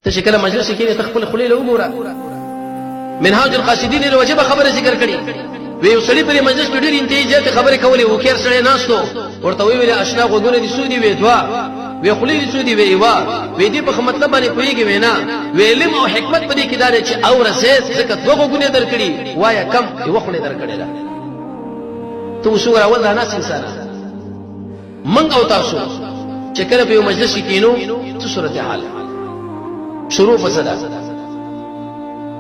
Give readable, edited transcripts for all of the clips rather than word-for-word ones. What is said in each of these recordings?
ته چې کله مجلس کې ته خپل خولې له وګوره. منهاج القاصدین له وجبه خبره ذکر کړي، وی یو سړي پر مجلس کې ډېر انتهایی زیاتې خبرې کولې، وکیر سړی ناستو ورته وی ویل اشنا غوږونه دي سودي، وی دوا، وی خولې دي سودي، وی یوه، وی دې په مطلب باندې پوهېږي، وی نه، وی علم او حکمت په دې کې دا دی چې اوره زیات، ځکه دوه غوږونه درکړي، وایه کم یوه خولې درکړې ده. ته اوس وګوره اول دا ناست انسانه، منګ او تاسو چې کله په یو مجلس کې کینو څه صورتحال شروع په څه ده،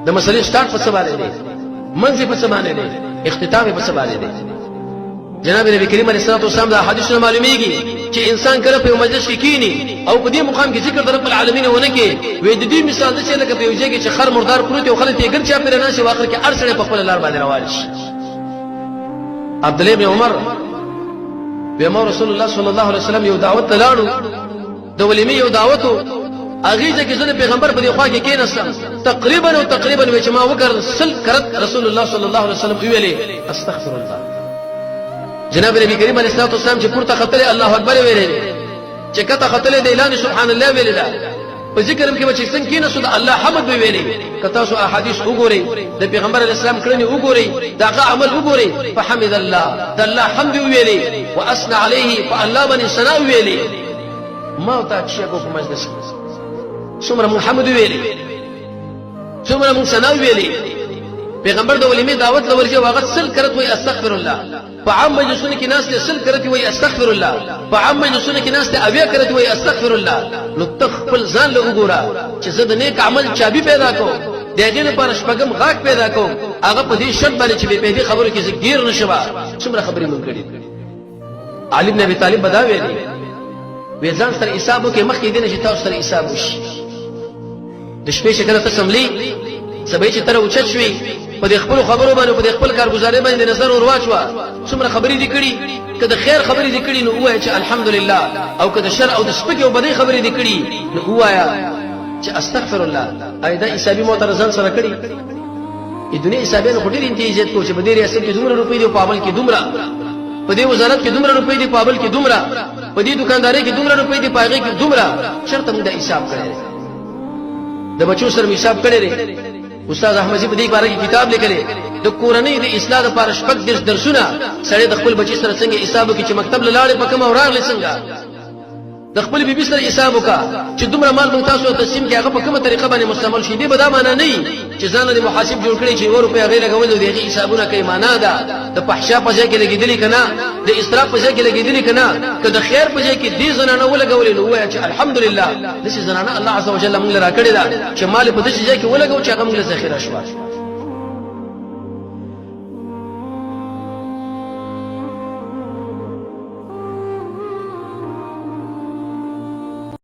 د مسلې سٹارټ په څه باندې دی، منځ په څه باندې دی، اختتام په څه باندې دی. جناب نبی کریم علیه الصلاه والسلام دا حدیثونه معلومیږي چې انسان کله په یو مجلس کې کینی او په دې مقام کې ذکر د رب العالمین ونه کې، وې د دې مثال د چې لکه په یو ځای کې چې خر مردار پروت او خلک یې ګرد چاپېره ناست او اخر کې هر سړی په خپله لار باندې روان شي. عبد الله بن عمر بیا رسول الله صلی الله علیه وسلم یو دعوت ته لاړو، د ولیمې یو دعوت و، هغې ځای کې زه د پیغمبر په دې خوا کې کېناستم، تقریبا او تقریبا وې چې ما وکړ سل کرت رسول الله صلی الله علیه وسلم وویلې استغفر الله. جناب نبی کریم علیه الصلاه والسلام چې پورته ختلی الله اکبر ویلې، چې کته ختلی د اعلان سبحان الله ویلې ده، په ذکر کې به چې څنګه کېناستو د الله حمد به ویلې. که تاسو احادیث وګورئ، د پیغمبر علیه السلام کړنې وګورئ، د هغه عمل وګورئ، فحمد الله، د الله حمد ویلې، واثنى عليه، په الله باندې ثنا ویلې. ما او تا چې کو په مجلس کې څومره موږ حمد ویلې، څومره موږ ثنا ویلې. پیغمبر د ولیمې دعوت لورځي او هغه سل کرت وایي استغفر الله. په عام مجلسونو کې ناست سل کرت وایي استغفر الله، په عام مجلسونو کې ناست اویا کرت وایي استغفر الله. نو ته خپل ځان له وګوره چې زه د نیک عمل چابي پیدا کوم، د هغې لپاره شپږم غاښ پیدا کوم، هغه په دې شرط باندې چې بې پیدې خبرو کې زه ګیر نه شم. څومره خبرې مونږ کړي. علي بن ابي طالب به دا ویلي، وی ځان سره حساب وکړئ مخکې دې نه چې تاسو سره حساب وشي. د شپې چې کله ته سملې، سبا چې تر اوچت شوې، په دې خپلو خبرو باندې، په دې خپل کارګزارۍ باندې نظر ور واچوه، څومره خبرې دې کړي. که د خیر خبرې دې کړي نو ووایه چې الحمدلله، او که د شر او د سپکې او بدۍ خبرې دې کړي نو ووایه چې استغفر الله. آیا دا حسابي مو تر ځان سره کړي؟ د دنیا حسابیانو خو ډېر انتهایی زیات کو چې په دې ریاست کې دومره روپۍ دي او په عمل کې دومره، په دې وزارت کې دومره روپۍ دي، په عمل کې دومره، په دې دکاندارۍ کې دومره روپۍ دي، په هغې کې دومره. چېرته موږ دا حساب کړی دی؟ د بچو سره مې حساب کړی دی. استاد احمدزي په دې باره کې کتاب لیکلی، د کورنۍ د اصلاح لپاره 36 درسونه. سړی د خپل بچي سره څنګه حساب وکړي چې مکتب له لاړې په کومه او راغلې څنګه، د خپل بیبي سره حساب وکړه چې دومره مال موږ تاسو ته تسلیم کړي هغه په کومه طریقه باندې مستعمل شي. دې به دا معنا نه وي چې ځان دې محاسب جوړ کړي چې یوه روپۍ هغې لګولې او د هغې حسابونه کوي. معنا ده د فحشا په ځای کې لګېدلي که نه، د اسراف په ځای کې لګېدلي که نه. که د خیر په ځای کې دې زنانه ولګولې نو ووایه چې الحمدلله داسې زنانه الله عز وجل موږ له راکړې ده چې مال په داسې ځای کې ولګو چې هغه موږ له ذخیره شوه.